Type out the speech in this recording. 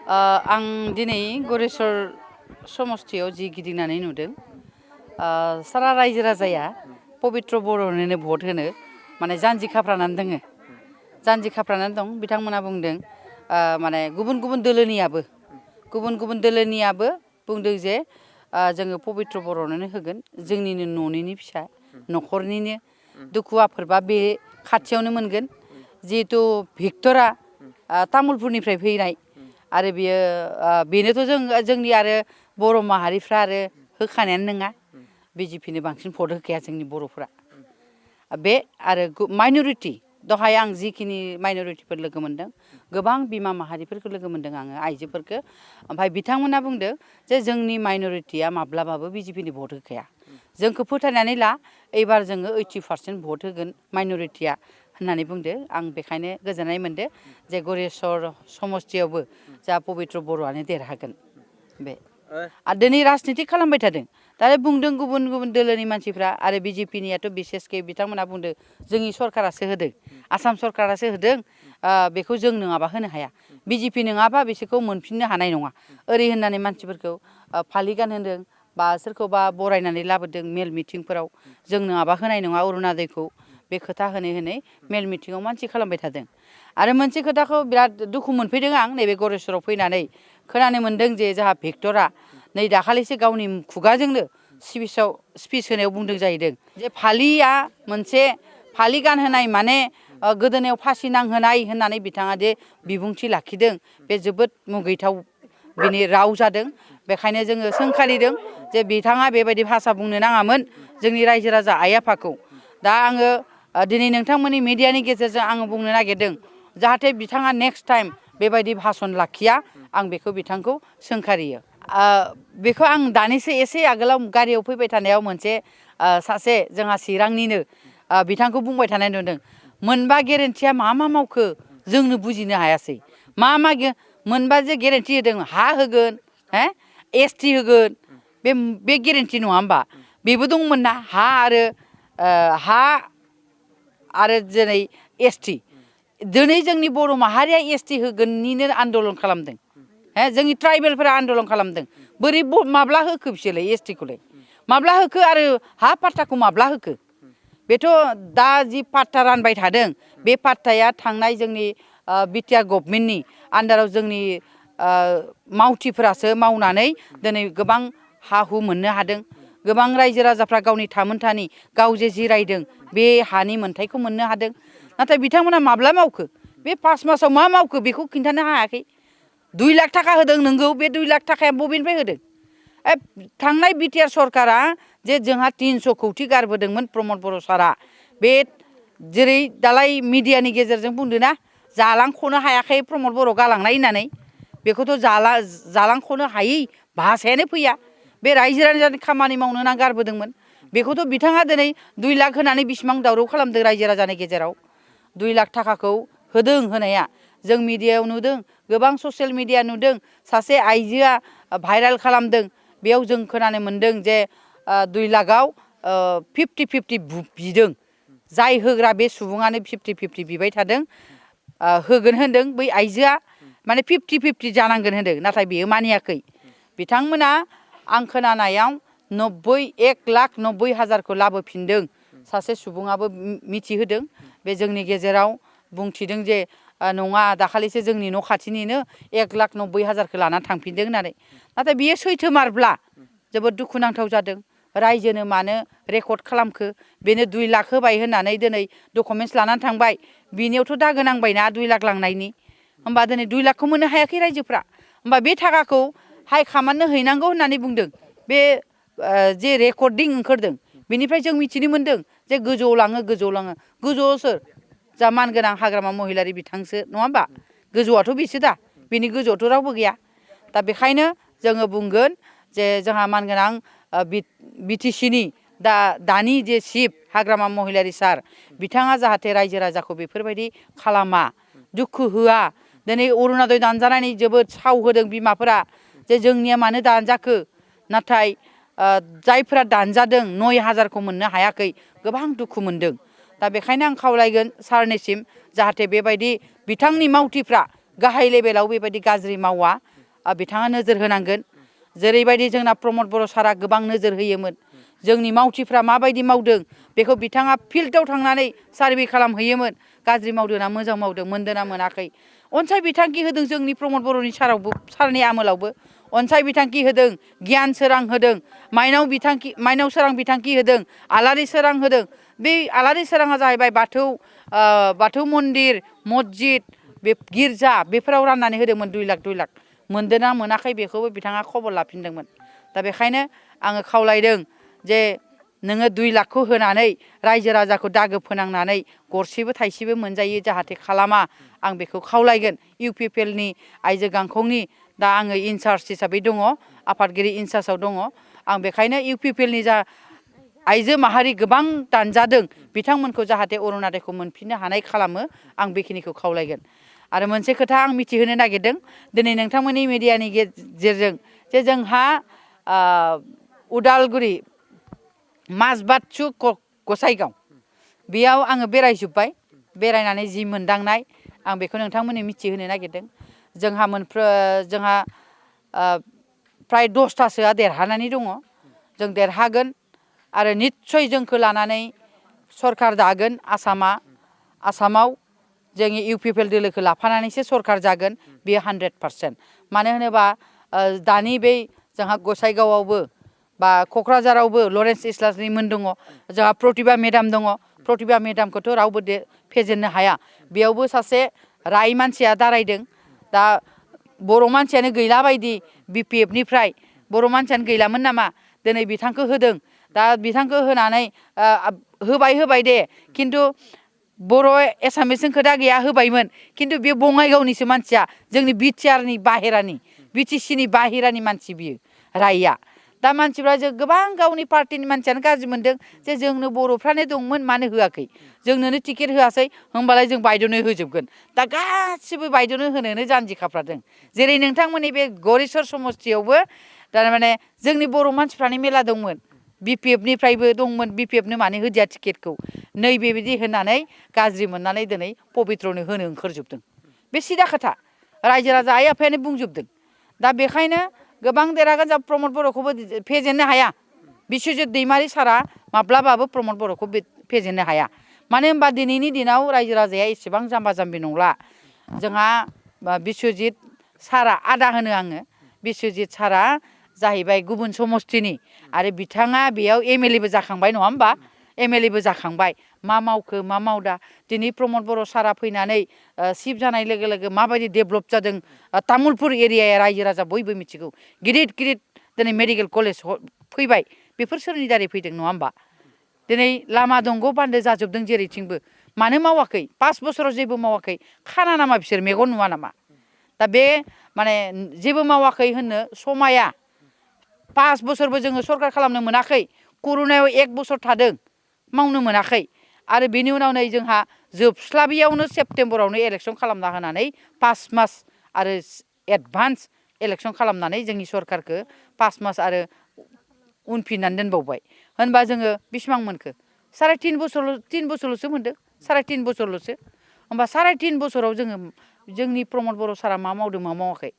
आं दिनै गरेस्वर समस्थियाव जि गिदिंनानै नुदों सारा रायजो राजाया पबित्र बर'नोनो भट होनो माने जानजि खाफ्रानानै दोङो जानजि खाफ्रानानै दं बिथांमोना बुंदों माने गुबुन गुबुन दोलोनियाबो बुंदों जे जोङो पबित्र बर'नोनो होगोन जोंनिनो न'निनो फिसा न'खरनिनो दुखु आफोरबा बे खाथियावनो मोनगोन जिहेतु भिक्टरा तामुलपुरनिफ्राय फैनाय आरो बेनोथ' जोंनि आरो बर' माहारिफ्रा आरो होखानायानो नङा बिजेपिनो बांसिन भट होखाया जोंनि बर'फ्रा बे आरो माइन'रिटि दहाय आं जिखिनि माइन'रिटिफोर लोगो मोन्दों गोबां बिमा माहारिफोरखौ लोगो मोन्दों आङो आइजोफोरखौ ओमफ्राय बिथांमोना बुंदों जे जोंनि माइन'रिटिया माब्लाबाबो बिजेपिनि भट होखाया जोंखौ फोथायनानै ला एबार जोङो 80% भट होगोन माइन'रिटिया होननानै बुंदो आं बेखायनो गोजोननाय मोनदों जे गरेस्वर समस्थियावबो जा पबित्र बर'आनो देरहागोन बे आरो दिनै राजनिति खालामबाय थादों दा बुंदों गुबुन गुबुन दोलोनि मानसिफ्रा आरो बिजेपिनियाथ' बिसेसके बिथांमोना बुंदों जोंनि सरकारासो होदों आसाम सरकारासो होदों बेखौ जों नङाबा होनो हाया बिजेपि नङाबा बिसोरखौ मोनफिननो हानाय नङा ओरै होननानै मानसिफोरखौ फालि गानहोदों बा सोरखौबा बरायनानै लाबोदों मेल मिटिंफोराव जों नङाबा होनाय नङा अरुणादयखौ बे खोथा होनै मेल मिटिङाव मानसि खालामबाय थादों आरो मोनसे खोथाखौ बिराद दुखु मोनफैदों आं नैबे गरेस्वराव फैनानै खोनानो मोन्दों जे जोंहा भिक्टरा नै दाखालिसो गावनि खुगाजोंनो स्पिच होनायाव बुंदों जाहैदों जे फालिया मोनसे फालि गानहोनाय माने गोदोनायाव फासि नांहोनाय होननानै बिथाङा जे बिबुंथि लाखिदों बे जोबोद मुगैथाव बिनि राव जादों बेखायनो जोङो सोंखारिदों जे बिथाङा बेबायदि भाषा बुंनो नाङामोन जोंनि रायजो राजा आइ आफाखौ दा आङो दिनै नोंथांमोननि मिडियानि गेजेरजों आङो बुंनो नागिरदों जाहाथे बिथाङा नेक्स्ट टाइम बेबायदि भाषण लाखिया आं बेखौ बिथांखौ सोंखारियो बेखौ आं दानिसो एसे आगोलाव गारियाव फैबाय थानायाव मोनसे सासे जोंहा चिरांनिनो बिथांखौ बुंबाय थानाय नुदों मोनबा गेरेन्टिया मा मावखो जोंनो बुजिनो हायासै मा मोनबा जे गेरेन्टि होदों हा होगोन एसटि होगोन बे गेरेन्टि नङा होमबा बेबो दंमोन ना हा आरो दिनै एसटि दिनै जोंनि बर' माहारिया एसटि होगोननिनो आन्दलन खालामदों जोंनि ट्राइबेलफोरा आन्दलन खालामदों बोरै माब्ला होखो बिसोरलाय एसटिखौलाय माब्ला होखो आरो हा पाट्टाखौ माब्ला होखो बेथ' दा जि पाट्टा रानबाय थादों बे पाट्टाया थांनाय जोंनि बिटिआर गभर्नमेन्टनि आन्दाराव जोंनि मावथिफोरासो मावनानै दिनै गोबां हा हु मोननो हादों गोबां रायजो राजाफ्रा गावनि थामोनथानि गाव जे जिरायदों बे हानि मोन्थायखौ मोननो हादों नाथाय बिथांमोना माब्ला मावखो बे 5 मासाव मा मावखो बेखौ खिन्थानो हायाखै 2 लाख थाखा होदों नोंगौ बे 2 लाख थाखाया बबेनिफ्राय होदों थांनाय बिटिआर सरकारा जे जोंहा 300 कौटि गारबोदोंमोन प्रमद बर' सारा बे जेरै दालाय मिडियानि गेजेरजों बुंदों ना जालांख'नो हायाखै प्रमद बर' गालांनाय होननानै बेखौथ' जालांख'नो हायै भाषायानो फैया बे रायजो राजानि खामानि मावनो ना गारबोदोंमोन बेखौथ' बिथाङा दिनै 2 लाख होनानै बेसेबां दावराव खालामदों रायजो राजानि गेजेराव 2 लाख थाखाखौ होदों होनाया जों मिडियायाव नुदों गोबां ससियेल मिडिया नुदों सासे आइजोआ भाइरेल खालामदों बेयाव जों खोनानो मोन्दों जे 2 लाखआव 50-50 बिदों जाय होग्रा बे सुबुङानो 50-50 बिबाय थादों होगोन होनदों बै आइजोआ माने 50-50 जानांगोन होनदों नाथाय बेयो मानियाखै बिथांमोना आं खोनानायाव 1,90,000 लाबोफिनदों सासे सुबुङाबो मिथिहोदों बे जोंनि गेजेराव बुंथिदों जे नङा दाखालिसो जोंनि न' खाथिनिनो 1,90,000 लानानै थांफिनदों होननानै नाथाय बियो सैथोमारब्ला जोबोद दुखुनांथाव जादों रायजोनो मानो रेकर्ड खालामखो बेनो 2 लाख होबाय होननानै दिनै डकुमेन्टस लानानै थांबाय बिनियावथ' दागो नांबायना 2 लाख लांनायनि होमबा दिनै 2 लाखखौ मोननो हायाखै रायजोफ्रा होमबा बे थाखाखौ हाइकामान्डनो हैनांगौ होननानै बुंदों बे जे रेकर्डिं ओंखारदों बेनिफ्राय जों मिथिनो मोन्दों जे गोजौआव लाङो गोजौआव सोर जा मानगोनां हाग्रामा महिलारि बिथांसो नङा होमबा गोजौआथ' बेसो दा बिनि गोजौआवथ' रावबो गैया दा बेखायनो जोङो बुंगोन जे जोंहा मानगोनां बिटिसिनि दानि जे चिफ हाग्रामा महिलारि सार बिथाङा जाहाथे रायजो राजाखौ बेफोरबायदि खालामा दुखु होआ दिनै अरुणादय दानजानानै जोबोद साव होदों बिमाफोरा जे जोंनिया मानो दानजाखो नाथाय जायफोरा दानजादों 9,000खौ मोननो हायाखै गोबां दुखु मोनदों दा बेखायनो आं खावलायगोन सारनिसिम जाहाथे बेबायदि बिथांनि मावथिफ्रा गाहाय लेभेलाव बेबायदि गाज्रि मावा बिथाङा नोजोर होनांगोन जेरैबायदि जोंना प्रमद बर' सारा गोबां नोजोर होयोमोन जोंनि मावथिफ्रा माबायदि मावदों बेखौ बिथाङा फिल्डआव थांनानै सार्भे खालामहैयोमोन गाज्रि मावदों ना मोजां मावदों मोनदों ना मोनाखै अनसाय बिथांखि होदों जोंनि प्रमद बर'नि सारावबो सारनि आमोलावबो अनसाय बिथांखि होदों गियान सोरां होदों माइनाव सोरां बिथांखि होदों आलारि सोरां होदों बे आलारि सोराङा जाहैबाय बाथौ मन्दिर मस्जिद बे गिर्जा बेफोराव राननानै होदोंमोन 2 लाख 2 लाख मोनदों ना मोनाखै बेखौबो बिथाङा खबर लाफिनदोंमोन दा बेखायनो आङो खावलायदों जे नोङो 2 लाखखौ होनानै रायजो राजाखौ दागो फोनांनानै गरसेबो थाइसेबो मोनजायो जाहाथे खालामा आं बेखौ खावलायगोन इउपिपिएलनि आइजो गांखंनि दा आङो इनचार्ज हिसाबै दङ आफादगिरि इनचार्जआव दङ आं बेखायनो इउपिपिएलनि जा आइजो माहारि गोबां दानजादों बिथांमोनखौ जाहाथे अरुणादयखौ मोनफिननो हानाय खालामो आं बेखिनिखौ खावलायगोन आरो मोनसे खोथा आं मिथिहोनो नागिरदों दिनै नोंथांमोननि मिडियानि गेजेरजों जे जोंहा उदालगुरि माजबादसु गसाइगाव बेयाव आङो बेरायजोब्बाय बेरायनानै जि मोनदांनाय आं बेखौ नोंथांमोननो मिथिहोनो नागिरदों जोंहा प्राय 10थासोआ देरहानानै दङ जों देरहागोन आरो निस्सय जोंखौ लानानै सरकार दागोन आसामाव जोंनि इउपिपिएल दोलोखौ लाफानानैसो सरकार जागोन बेयो 100% मानो होनोबा दानि बै जोंहा गसाइगावआवबो बा क'क्राझारावबो लरेन्स इस्लारिमोन मोन दङ जोंहा प्रतिभा मेडाम दङ प्रतिभा मेडामखौथ' रावबो फेजेननो हाया बेयावबो सासे राय मानसिया दारायदों दा बर' मानसियानो गैला बायदि बिपिएफनिफ्राय बर' मानसियानो गैलामोन नामा दिनै बिथांखौ होदों दा बिथांखौ होनानै होबाय दे खिन्थु बर' एसामिसजों खोथा गैया होबायमोन खिन्थु बे बङाइगावनिसो मानसिया जोंनि बिटिआरनि बाहेरानि बिटिसिनि बाहेरानि मानसि बियो रायआ दा मानसिफ्रा जों गोबां गावनि पार्टिनि मानसियानो गाज्रि मोनदों जे जोंनो बर'फ्रानो दंमोन मानो होआखै जोंनोनो टिकेट होआसै होमबालाय जों बायद'नो होजोबगोन दा गासिबो बायद'नो होनोनो जानजि खाफ्रादों जेरै नोंथांमोननि बे गरेस्वर समस्थियावबो थारमाने जोंनि बर' मानसिफ्रानो मेला दंमोन बिपिएफनिफ्रायबो दंमोन बिपिएफनो मानो होदिया टिकेटखौ नैबेबायदि होननानै गाज्रि मोननानै दिनै पबित्रनो होनो ओंखारजोबदों बे सिदा खोथा रायजो राजा आइ आफायानो बुंजोबदों दा बेखायनो गोबां देरहागोन जा प्रमद बर'खौबो फेजेननो हाया बिस्वजित दैमारि सारा माब्लाबाबो प्रमद बर'खौ फेजेननो हाया मानो होनबा दिनैनि दिनाव रायजो राजाया एसेबां जाम्बा जाम्बि नंला जोंहा बिस्वजित सारा आदा होनो आङो बिस्वजित सारा जाहैबाय गुबुन समस्थिनि आरो बिथाङा बेयाव एमएलएबो जाखांबाय नङा होमबा एमएलएबो जाखांबाय मा मावखो मा मावदा दिनै प्रमद बर' सारा फैनानै सिफ जानाय लोगो लोगो माबायदि डेभेलप जादों तामुलपुर एरियाया रायजो राजा बयबो मिथिगौ गिदिर गिदिर दिनै मेडिकेल कलेज फैबाय बेफोर सोरनि दारै फैदों नङा होमबा दिनै लामा दंग' बान्दो जाजोबदों जेरैथिंबो मानो मावाखै 5 बोसोराव जेबो मावाखै खाना नामा बिसोर मेगन नुवा नामा दा बे माने जेबो मावाखै होननो समाया 5 बोसोरबो जोङो सरकार खालामनो मोनाखै कर'नायाव 1 बोसोर थादों मावनो मोनाखै आरो बेनि उनाव नै जोंहा जोबस्लाबियावनो सेप्तेम्बरावनो इलेक्सन खालामना होनानै 5 मास आरो एडभान्स इलेक्सन खालामनानै जोंनि सरकारखौ 5 मास आरो उनफिननानै दोनबावबाय होनबा जोङो बेसेबां मोनखो 3.5 बोसोरल'सो मोनदों 3.5 बोसोरल'सो होमबा 3.5 बोसोराव जोङो जोंनि प्रमद बर' सारा मा मावदों मा मावाखै